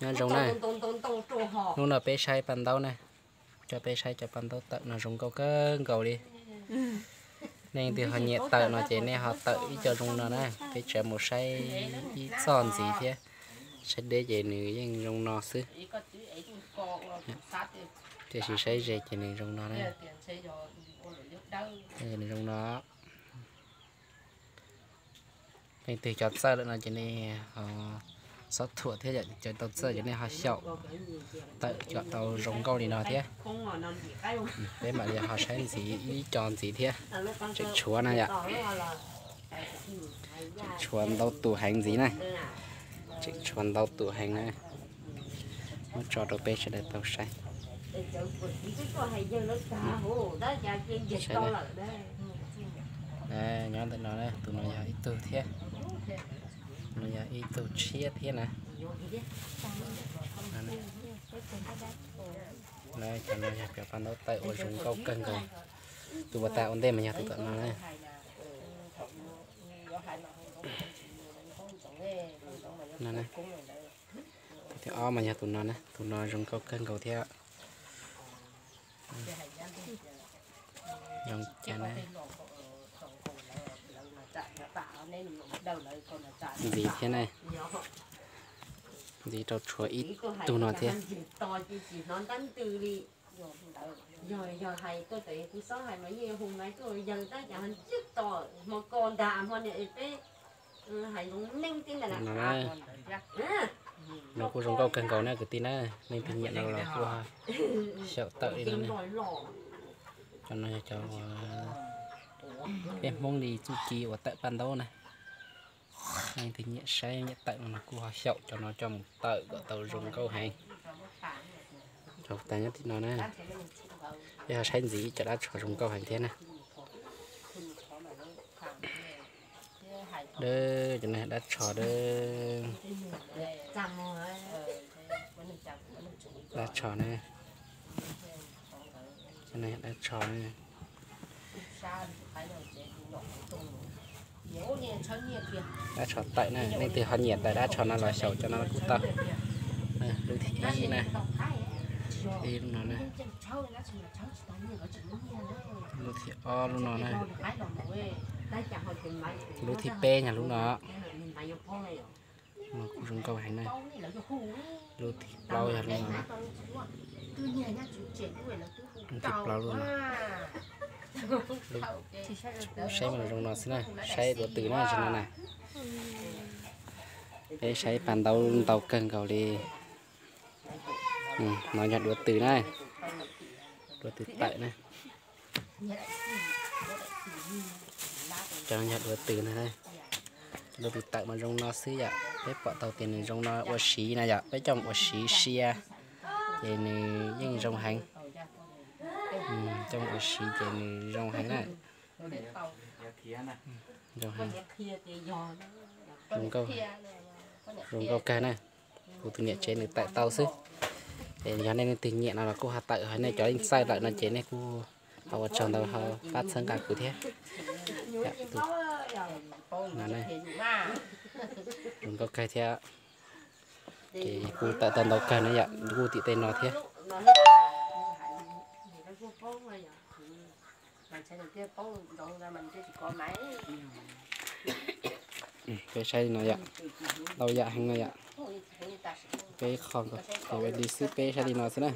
Nyob zoo na, hnub no peb saib paj ntaub na, coj peb saib cov paj ntaub tawm no zoo nkauj kawg nkaus li. Nej leej twg ho nyiam tawm no ces nej ho tawm ib co zoo no na, peb tseem mus saib ib txoj ntxiv thiab. Saib deb ces nws yeej zoo no xwb, tiam sis saib ze ces nws zoo no na. Nws zoo no. Leej twg cov txawj lawm no ces nej ho txhob thuam thiab, cov tau txawj ces nej ho xyaum tawm kom tau zoo nkauj li no thiab. Peb mam li ho saib ntxiv ib co ntxiv thiab. Tseem tshuav na yom. Tseem tshuav ntau tus heev ntxiv na. Tseem tshuav ntau tus heev na. Muab tso rau peb sawv daws tau saib. Saib na. Nyob ntawm no na, tus no yog ib tug thiab. No yog ib tug tshiab thiab na. Cov no yog cov paj ntaub tawm uas zoo nkauj kawg nkaus. Tus uas tas ua ntej mas yog tus tom no na. Tus thib ob mas yog tus no na, tus no zoo nkauj kawg nkaus thiab. Zoo cas na. Ntxiv thiab na. Ntxiv rau tshuav ib tug no thiab. No, no kuj zoo nkauj kawg nkaus na kwv tij na, leej twg nyiam no los kuj xyaum tawm li no na. Cov no yog cov peb Hmoob li txuj ci uas tawm paj ntaub na. Leej twg nyiam saib nyiam tawm no kuj ho xyaum cov no coj mus tawm kom tau zoo nkauj heev. Cov tas nyob tim no na, peb ho saib ntxiv cov dab tsho zoo nkauj heev thiab na. Dab, cov no dab tsho dab, dab tsho na. Cov no dab tsho na. Dab tsho tawm na, leej twg ho nyiam tawm dab tsho no los xyaum cov no kuj tau. Lub thib ib na, ib lub no na. Lub thib ob lub no na. Lub thib peb yog lub no. No kuj zoo nkauj heev na. Lub thib plaub yog lub no. Lub thib plaub lub no. Saib mas zoo no xwb na, saib duav tws na, zoo no na. Peb saib paj ntaub ntau kawg nkaus li. No yog duav tws na, duav tws tawm na. Cov no yog duav tws na. Duav tws tawm mas zoo no xwb yom, peb pom tau tias nws zoo no ua siv na yom, peb coj mus ua siv sia ces nws yeej zoo heev. Coj mus ua siv ces nws zoo heev na. Zoo heev. Zoo nkauj, zoo nkauj kawg na. Kuv tus niam tsev nws tawm tau xwb. Es yog nej leej twg nyiam no los kuj ho tawm, ho nej cov leej txawj lawm no ces nej kuj ho ua tsaug ntau ho pab txhawb nqa kuv thiab. Zoo nkauj kawg thiab. Ces kuj tawm tau ntau kawg na yom, kuj tim tej no thiab. Peb saib li no yom, ntau yam heev no yom. Peb qho nkaus ces li xwb, peb saib li no xwb na.